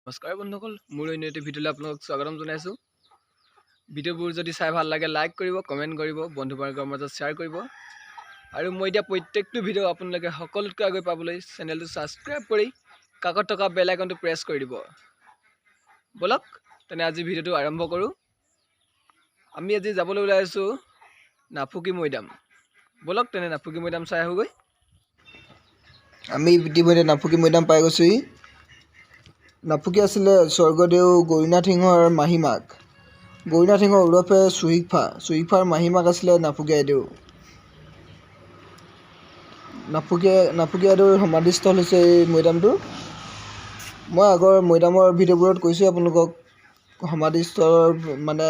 নমস্কাৰ বন্ধুসকল, মোৰ অন্য এটি ভিডিঅ'লৈ আপোনালোক স্বাগতম জনাইছোঁ। ভিডিঅ'বোৰ যদি চাই ভাল লাগে, লাইক কৰিব, কমেণ্ট কৰিব, বন্ধুবৰ্গৰ মাজত শ্বেয়াৰ কৰিব আৰু মই এতিয়া প্ৰত্যেকটো ভিডিঅ' আপোনালোকে সকলোতকৈ আগুৱাই পাবলৈ চেনেলটো ছাবস্ক্ৰাইব কৰি কাষত থকা বেল আইকনটো প্ৰেছ কৰি দিব। ব'লক তেনে আজি ভিডিঅ'টো আৰম্ভ কৰোঁ। আমি আজি যাবলৈ ওলাই আছোঁ নাফুকি মৈদাম। ব'লক তেনে নাফুকি মৈদাম চাই আহোঁগৈ। আমি ইতিমধ্যে নাফুকি মৈদাম পাই গৈছোঁহি। নাফুকি আছিলে স্বৰ্গদেউ গৌৰীনাথ সিংহৰ মাহীমাক। গৌৰীনাথ সিংহ ওৰফে চুহিকফা, চুহিকফাৰ মাহীমাক আছিলে নাফুকি আইদেউ। নাফুকি আইদেউৰ সমাধিস্থল হৈছে এই মৈদামটো। মই আগৰ মৈদামৰ ভিডিঅ'বোৰত কৈছোঁ আপোনালোকক, সমাধিস্থলৰ মানে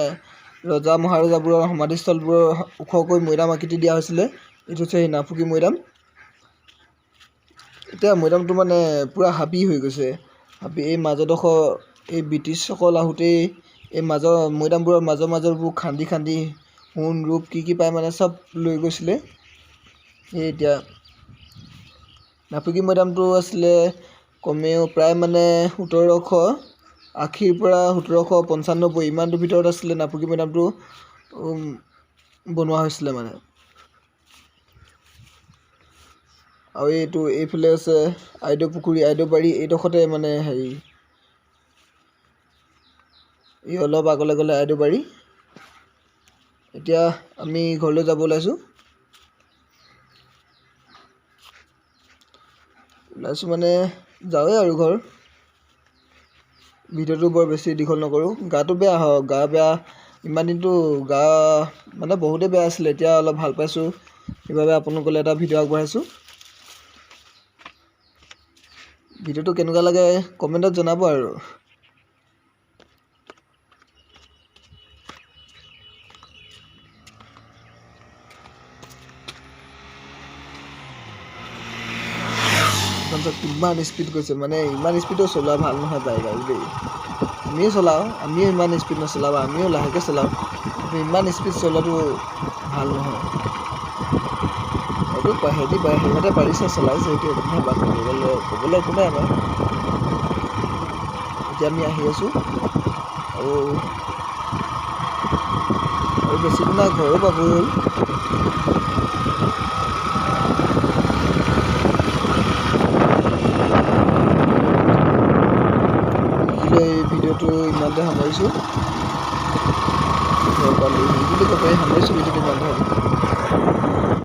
ৰজা মহাৰজাবোৰৰ সমাধিস্থলবোৰৰ ওখকৈ মৈদাম আকৃতি দিয়া হৈছিলে। এইটো হৈছে সেই নাফুকি মৈদাম। এতিয়া মৈদামটো মানে পূৰা হাবি হৈ গৈছে। হাবি এই মাজডোখৰ এই ব্ৰিটিছসকল আহোঁতেই এই মাজৰ মৈদামবোৰৰ মাজৰ মাজৰবোৰ খান্দি খান্দি সোণ ৰূপ কি কি পায় মানে চব লৈ গৈছিলে। এই এতিয়া নাফুকি মৈদামটো আছিলে কমেও প্ৰায় মানে 1780ৰ পৰা 1795 ইমানটোৰ ভিতৰত আছিলে নাফুকি মৈদামটো বনোৱা হৈছিলে মানে। আৰু এইটো এইফালে আছে আইদেউ পুখুৰী, আইদেউ বাৰী, এইডোখৰতে মানে হেৰি এই অলপ আগলৈ গ'লে আইদেউ বাৰী। এতিয়া আমি ঘৰলৈ যাব ওলাইছোঁ। ওলাইছোঁ মানে যাওঁৱেই আৰু ঘৰ। ভিডিঅ'টো বৰ বেছি দীঘল নকৰোঁ। গাটো বেয়া হয়, গা বেয়া ইমান দিনটো গা মানে বহুতেই বেয়া আছিলে, এতিয়া অলপ ভাল পাইছোঁ, সেইবাবে আপোনালোকলৈ এটা ভিডিঅ' আগবঢ়াইছোঁ। ভিডিঅ'টো কেনেকুৱা লাগে কমেণ্টত জনাব আৰু। কিমান স্পীড গৈছে, মানে ইমান স্পীডো চলোৱা ভাল নহয় বাইক আৰু দেই। আমিও চলাওঁ, আমিও ইমান স্পীড নচলাওঁ, আমিও লাহেকৈ চলাওঁ, কিন্তু ইমান স্পীড চলোৱাটো ভাল নহয়। এইটো সিহঁতি সিহঁতে পাৰিছে চলাইছে, সেইটো একো নহয়, ক'বলৈ একো নাই আমাৰ। এতিয়া আমি আহি আছোঁ আৰু আৰু বেছি দিন নাই, ঘৰো পাবহি হ'ল। আজিলৈ ভিডিঅ'টো ইমানতে সামৰিছোঁ। ঘৰ পালোহি বুলি ক'ব পাৰি, সামৰিছোঁ।